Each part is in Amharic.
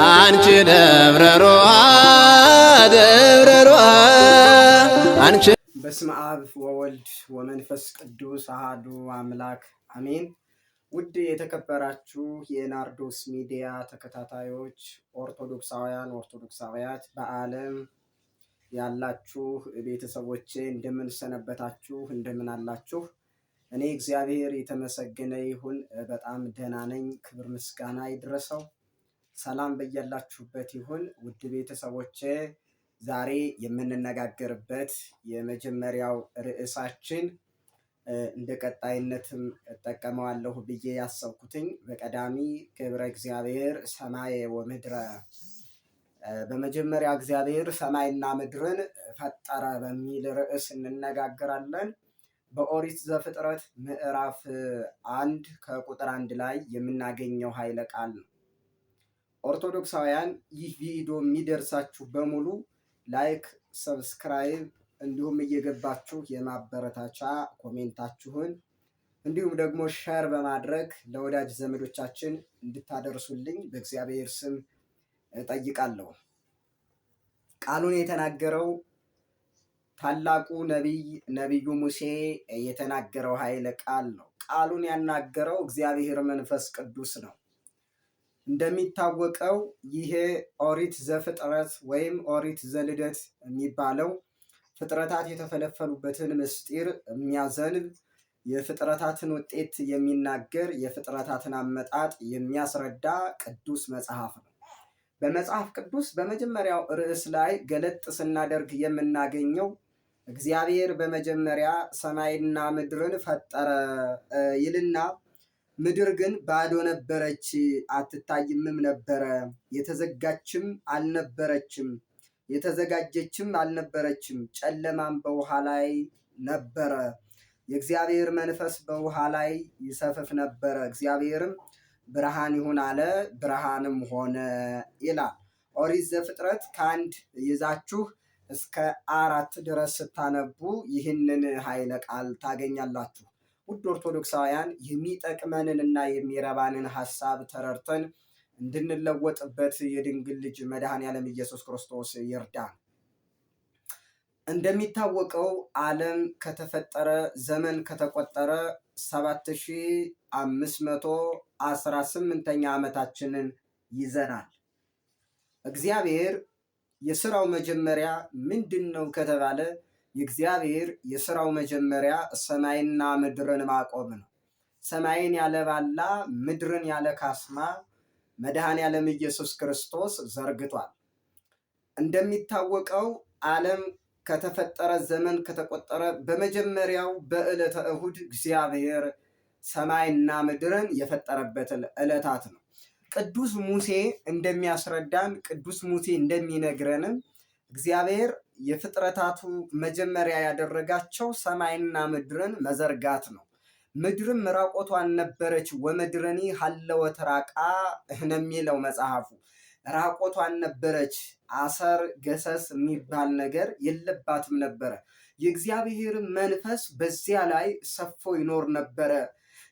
አንቺ ደብረ ሮሃ ደብረ ሮሃ አንቺ። በስመ አብ ወወልድ ወመንፈስ ቅዱስ አሃዱ አምላክ አሜን። ውድ የተከበራችሁ የናርዶስ ሚዲያ ተከታታዮች ኦርቶዶክሳውያን፣ ኦርቶዶክሳውያት፣ በዓለም ያላችሁ ቤተሰቦቼ እንደምን ሰነበታችሁ? እንደምን አላችሁ? እኔ እግዚአብሔር የተመሰገነ ይሁን በጣም ደህና ነኝ። ክብር ምስጋና ይድረሰው። ሰላም በያላችሁበት ይሁን። ውድ ቤተሰቦቼ ዛሬ የምንነጋገርበት የመጀመሪያው ርዕሳችን እንደ ቀጣይነትም እጠቀመዋለሁ ብዬ ያሰብኩትኝ በቀዳሚ ክብረ እግዚአብሔር ሰማየ ወምድረ፣ በመጀመሪያ እግዚአብሔር ሰማይና ምድርን ፈጠረ በሚል ርዕስ እንነጋገራለን። በኦሪት ዘፍጥረት ምዕራፍ 1 ከቁጥር 1 ላይ የምናገኘው ኃይለ ቃል ነው። ኦርቶዶክሳውያን ይህ ቪዲዮ የሚደርሳችሁ በሙሉ like፣ subscribe እንዲሁም እየገባችሁ የማበረታቻ comment ኣችሁን እንዲሁም ደግሞ share በማድረግ ለወዳጅ ዘመዶቻችን እንድታደርሱልኝ በእግዚአብሔር ስም እጠይቃለሁ። ቃሉን የተናገረው ታላቁ ነቢይ ነቢዩ ሙሴ የተናገረው ኃይለ ቃል ነው። ቃሉን ያናገረው እግዚአብሔር መንፈስ ቅዱስ ነው። እንደሚታወቀው ይሄ ኦሪት ዘፍጥረት ወይም ኦሪት ዘልደት የሚባለው ፍጥረታት የተፈለፈሉበትን ምስጢር የሚያዘንብ፣ የፍጥረታትን ውጤት የሚናገር፣ የፍጥረታትን አመጣጥ የሚያስረዳ ቅዱስ መጽሐፍ ነው። በመጽሐፍ ቅዱስ በመጀመሪያው ርዕስ ላይ ገለጥ ስናደርግ የምናገኘው እግዚአብሔር በመጀመሪያ ሰማይና ምድርን ፈጠረ ይልና ምድር ግን ባዶ ነበረች፣ አትታይምም ነበረ፣ የተዘጋችም አልነበረችም፣ የተዘጋጀችም አልነበረችም። ጨለማም በውሃ ላይ ነበረ፣ የእግዚአብሔር መንፈስ በውሃ ላይ ይሰፍፍ ነበረ። እግዚአብሔርም ብርሃን ይሁን አለ፣ ብርሃንም ሆነ ይላል። ኦሪት ዘፍጥረት ከ1 ይዛችሁ እስከ 4 ድረስ ስታነቡ ይህንን ኃይለ ቃል ታገኛላችሁ። ውድ ኦርቶዶክሳውያን የሚጠቅመንን እና የሚረባንን ሀሳብ ተረድተን እንድንለወጥበት የድንግል ልጅ መድኃኔዓለም ኢየሱስ ክርስቶስ ይርዳን። እንደሚታወቀው ዓለም ከተፈጠረ ዘመን ከተቆጠረ 7518ኛ ዓመታችንን ይዘናል። እግዚአብሔር የስራው መጀመሪያ ምንድን ነው ከተባለ የእግዚአብሔር የስራው መጀመሪያ ሰማይና ምድርን ማቆም ነው። ሰማይን ያለ ባላ ምድርን ያለ ካስማ መድኃኔ ዓለም ኢየሱስ ክርስቶስ ዘርግቷል። እንደሚታወቀው ዓለም ከተፈጠረ ዘመን ከተቆጠረ በመጀመሪያው በዕለተ እሁድ እግዚአብሔር ሰማይና ምድርን የፈጠረበት ዕለታት ነው። ቅዱስ ሙሴ እንደሚያስረዳን፣ ቅዱስ ሙሴ እንደሚነግረንም እግዚአብሔር የፍጥረታቱ መጀመሪያ ያደረጋቸው ሰማይና ምድርን መዘርጋት ነው። ምድርም ራቆቷን ነበረች፣ ወምድርኒ ሀለወት ራቃ ነው የሚለው መጽሐፉ። ራቆቷን ነበረች፣ አሰር ገሰስ የሚባል ነገር የለባትም ነበረ። የእግዚአብሔር መንፈስ በዚያ ላይ ሰፎ ይኖር ነበረ።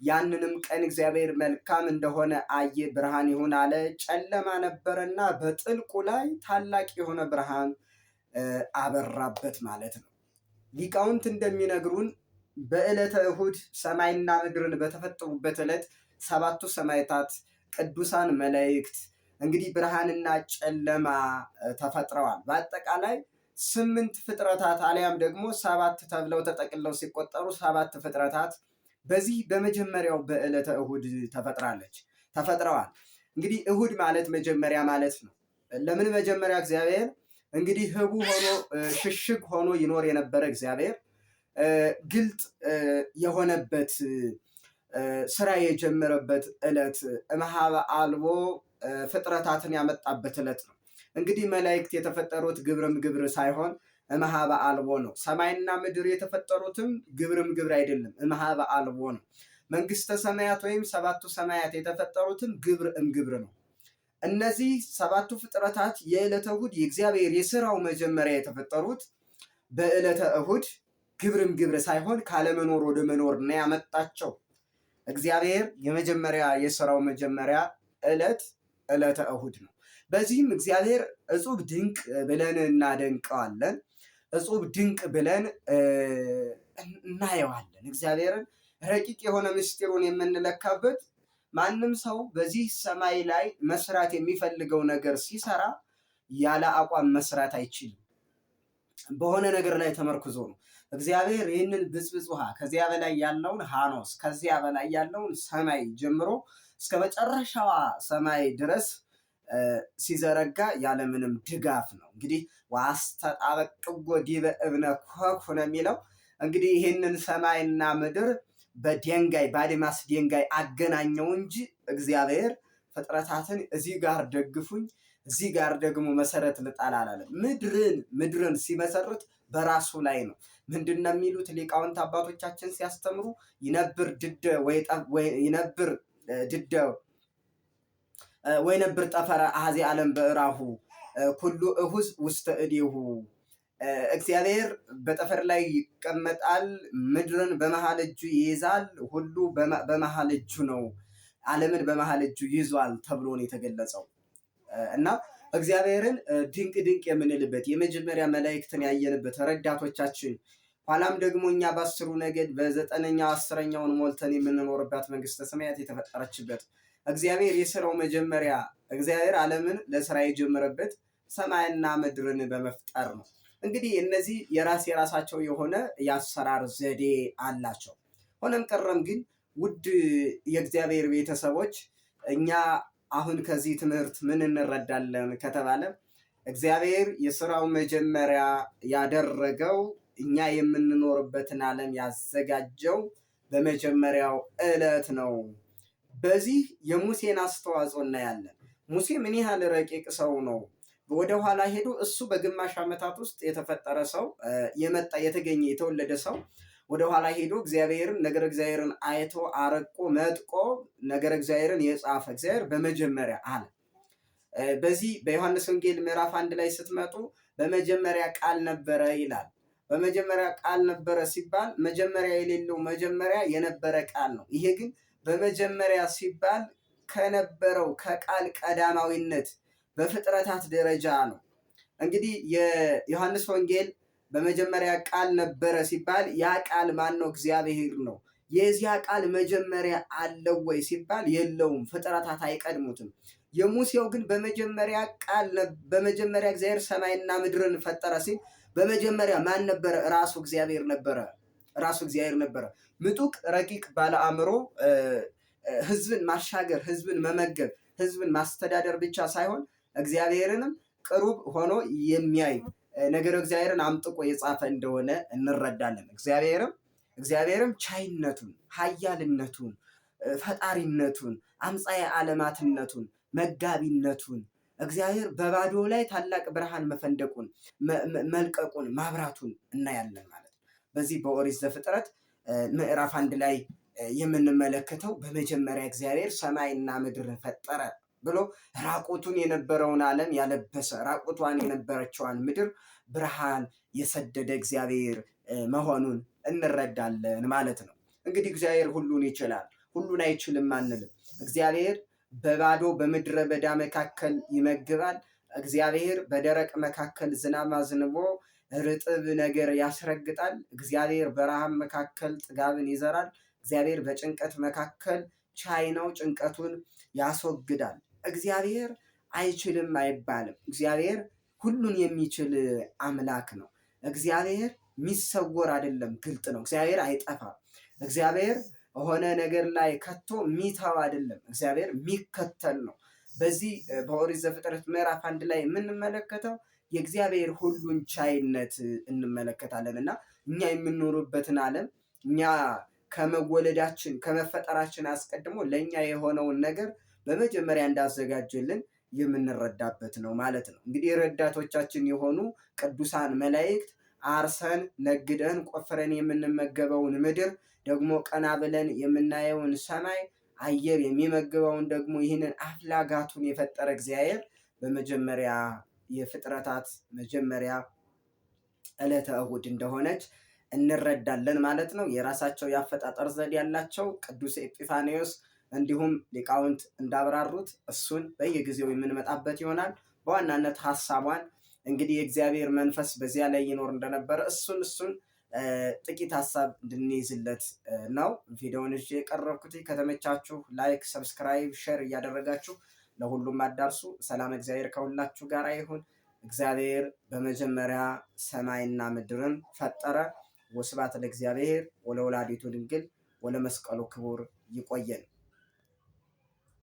ያንንም ቀን እግዚአብሔር መልካም እንደሆነ አየ፣ ብርሃን ይሁን አለ። ጨለማ ነበረና በጥልቁ ላይ ታላቅ የሆነ ብርሃን አበራበት ማለት ነው። ሊቃውንት እንደሚነግሩን በዕለተ እሁድ ሰማይና ምድርን በተፈጠሩበት ዕለት ሰባቱ ሰማዕታት፣ ቅዱሳን መላእክት፣ እንግዲህ ብርሃንና ጨለማ ተፈጥረዋል። በአጠቃላይ ስምንት ፍጥረታት አሊያም ደግሞ ሰባት ተብለው ተጠቅለው ሲቆጠሩ ሰባት ፍጥረታት በዚህ በመጀመሪያው በዕለተ እሁድ ተፈጥራለች ተፈጥረዋል። እንግዲህ እሁድ ማለት መጀመሪያ ማለት ነው። ለምን መጀመሪያ? እግዚአብሔር እንግዲህ ህቡ ሆኖ ሽሽግ ሆኖ ይኖር የነበረ እግዚአብሔር ግልጥ የሆነበት፣ ስራ የጀመረበት ዕለት፣ እምኀበ አልቦ ፍጥረታትን ያመጣበት ዕለት ነው። እንግዲህ መላእክት የተፈጠሩት ግብርም ግብር ሳይሆን እምኀበ አልቦ ነው። ሰማይና ምድር የተፈጠሩትም ግብርም ግብር አይደለም፣ እምኀበ አልቦ ነው። መንግስተ ሰማያት ወይም ሰባቱ ሰማያት የተፈጠሩትም ግብር እምግብር ነው። እነዚህ ሰባቱ ፍጥረታት የዕለተ እሁድ የእግዚአብሔር የስራው መጀመሪያ የተፈጠሩት በዕለተ እሁድ ግብርም ግብር ሳይሆን ካለመኖር ወደ መኖር ነው ያመጣቸው። እግዚአብሔር የመጀመሪያ የስራው መጀመሪያ ዕለት ዕለተ እሁድ ነው። በዚህም እግዚአብሔር እጹብ ድንቅ ብለን እናደንቀዋለን። እጹብ ድንቅ ብለን እናየዋለን። እግዚአብሔርን ረቂቅ የሆነ ምስጢሩን የምንለካበት ማንም ሰው በዚህ ሰማይ ላይ መስራት የሚፈልገው ነገር ሲሰራ ያለ አቋም መስራት አይችልም። በሆነ ነገር ላይ ተመርኩዞ ነው። እግዚአብሔር ይህንን ብጽብጽ ውሃ ከዚያ በላይ ያለውን ሃኖስ ከዚያ በላይ ያለውን ሰማይ ጀምሮ እስከ መጨረሻዋ ሰማይ ድረስ ሲዘረጋ ያለምንም ድጋፍ ነው። እንግዲህ ወአስተጣበቅዎ ዲበ እብነ ኮኩ ነው የሚለው። እንግዲህ ይህንን ሰማይና ምድር በድንጋይ በአድማስ ድንጋይ አገናኘው እንጂ እግዚአብሔር ፍጥረታትን እዚህ ጋር ደግፉኝ እዚህ ጋር ደግሞ መሰረት ልጣል አላለም። ምድርን ሲመሰርት በራሱ ላይ ነው። ምንድን ነው የሚሉት ሊቃውንት አባቶቻችን ሲያስተምሩ ይነብር ድደ ይነብር ድደ ወይነብር ጠፈረ አኀዜ ዓለም በእራሁ ኩሉ እሁዝ ውስተ እዴሁ። እግዚአብሔር በጠፈር ላይ ይቀመጣል፣ ምድርን በመሃል እጁ ይይዛል፣ ሁሉ በመሃል እጁ ነው፣ ዓለምን በመሃል እጁ ይዟል ተብሎ ነው የተገለጸው። እና እግዚአብሔርን ድንቅ ድንቅ የምንልበት የመጀመሪያ መላእክትን ያየንበት ረዳቶቻችን፣ ኋላም ደግሞ እኛ በ10ሩ ነገድ በ9ኛው 10ኛውን ሞልተን የምንኖርባት መንግስተ ሰማያት የተፈጠረችበት እግዚአብሔር የስራው መጀመሪያ እግዚአብሔር ዓለምን ለስራ የጀመረበት ሰማይና ምድርን በመፍጠር ነው። እንግዲህ እነዚህ የራስ የራሳቸው የሆነ የአሰራር ዘዴ አላቸው። ሆነም ቀረም ግን ውድ የእግዚአብሔር ቤተሰቦች እኛ አሁን ከዚህ ትምህርት ምን እንረዳለን ከተባለ እግዚአብሔር የስራው መጀመሪያ ያደረገው እኛ የምንኖርበትን ዓለም ያዘጋጀው በመጀመሪያው ዕለት ነው። በዚህ የሙሴን አስተዋጽኦ እናያለን። ሙሴ ምን ያህል ረቂቅ ሰው ነው። ወደኋላ ሄዶ እሱ በግማሽ ዓመታት ውስጥ የተፈጠረ ሰው የመጣ የተገኘ የተወለደ ሰው ወደኋላ ሄዶ እግዚአብሔርን ነገረ እግዚአብሔርን አይቶ አረቆ መጥቆ ነገረ እግዚአብሔርን የጻፈ እግዚአብሔር በመጀመሪያ አለ። በዚህ በዮሐንስ ወንጌል ምዕራፍ 1 ላይ ስትመጡ በመጀመሪያ ቃል ነበረ ይላል። በመጀመሪያ ቃል ነበረ ሲባል መጀመሪያ የሌለው መጀመሪያ የነበረ ቃል ነው። ይሄ ግን በመጀመሪያ ሲባል ከነበረው ከቃል ቀዳማዊነት በፍጥረታት ደረጃ ነው። እንግዲህ የዮሐንስ ወንጌል በመጀመሪያ ቃል ነበረ ሲባል ያ ቃል ማን ነው? እግዚአብሔር ነው። የዚያ ቃል መጀመሪያ አለው ወይ ሲባል የለውም፣ ፍጥረታት አይቀድሙትም። የሙሴው ግን በመጀመሪያ ቃል በመጀመሪያ እግዚአብሔር ሰማይና ምድርን ፈጠረ ሲል በመጀመሪያ ማን ነበረ? ራሱ እግዚአብሔር ነበረ። ራሱ እግዚአብሔር ነበረ። ምጡቅ ረቂቅ ባለ አእምሮ ህዝብን ማሻገር፣ ህዝብን መመገብ፣ ህዝብን ማስተዳደር ብቻ ሳይሆን እግዚአብሔርንም ቅሩብ ሆኖ የሚያይ ነገር እግዚአብሔርን አምጥቆ የጻፈ እንደሆነ እንረዳለን። እግዚአብሔርም ቻይነቱን፣ ኃያልነቱን፣ ፈጣሪነቱን፣ አምጻኤ ዓለማትነቱን፣ መጋቢነቱን እግዚአብሔር በባዶ ላይ ታላቅ ብርሃን መፈንደቁን፣ መልቀቁን፣ ማብራቱን እናያለን ማለት ነው። በዚህ በኦሪት ዘፍጥረት ምዕራፍ 1 ላይ የምንመለከተው በመጀመሪያ እግዚአብሔር ሰማይና ምድርን ፈጠረ ብሎ ራቁቱን የነበረውን ዓለም ያለበሰ ራቁቷን የነበረችዋን ምድር ብርሃን የሰደደ እግዚአብሔር መሆኑን እንረዳለን ማለት ነው። እንግዲህ እግዚአብሔር ሁሉን ይችላል፣ ሁሉን አይችልም አንልም። እግዚአብሔር በባዶ በምድረ በዳ መካከል ይመግባል። እግዚአብሔር በደረቅ መካከል ዝናብ አዝንቦ ርጥብ ነገር ያስረግጣል። እግዚአብሔር በረሃብ መካከል ጥጋብን ይዘራል። እግዚአብሔር በጭንቀት መካከል ቻይ ነው፣ ጭንቀቱን ያስወግዳል። እግዚአብሔር አይችልም አይባልም። እግዚአብሔር ሁሉን የሚችል አምላክ ነው። እግዚአብሔር የሚሰወር አይደለም፣ ግልጥ ነው። እግዚአብሔር አይጠፋም። እግዚአብሔር ሆነ ነገር ላይ ከቶ ሚተው አይደለም። እግዚአብሔር የሚከተል ነው። በዚህ በኦሪት ዘፍጥረት ምዕራፍ 1 ላይ የምንመለከተው የእግዚአብሔር ሁሉን ቻይነት እንመለከታለን። እና እኛ የምንኖርበትን ዓለም እኛ ከመወለዳችን ከመፈጠራችን አስቀድሞ ለእኛ የሆነውን ነገር በመጀመሪያ እንዳዘጋጀልን የምንረዳበት ነው ማለት ነው። እንግዲህ ረዳቶቻችን የሆኑ ቅዱሳን መላእክት አርሰን ነግደን ቆፍረን የምንመገበውን ምድር ደግሞ ቀና ብለን የምናየውን ሰማይ አየር የሚመግበውን ደግሞ ይህንን አፍላጋቱን የፈጠረ እግዚአብሔር በመጀመሪያ የፍጥረታት መጀመሪያ ዕለተ እሁድ እንደሆነች እንረዳለን ማለት ነው። የራሳቸው የአፈጣጠር ዘዴ ያላቸው ቅዱስ ኤጲፋኒዮስ እንዲሁም ሊቃውንት እንዳብራሩት እሱን በየጊዜው የምንመጣበት ይሆናል። በዋናነት ሀሳቧን እንግዲህ የእግዚአብሔር መንፈስ በዚያ ላይ ይኖር እንደነበረ እሱን ጥቂት ሀሳብ እንድንይዝለት ነው ቪዲዮውን ይዤ የቀረብኩት። ከተመቻችሁ like፣ subscribe፣ share እያደረጋችሁ ለሁሉም አዳርሱ። ሰላም እግዚአብሔር ከሁላችሁ ጋር ይሁን። እግዚአብሔር በመጀመሪያ ሰማይና ምድርን ፈጠረ። ወስብሐት ለእግዚአብሔር ወለወላዲቱ ድንግል ወለመስቀሉ ክቡር። ይቆየን።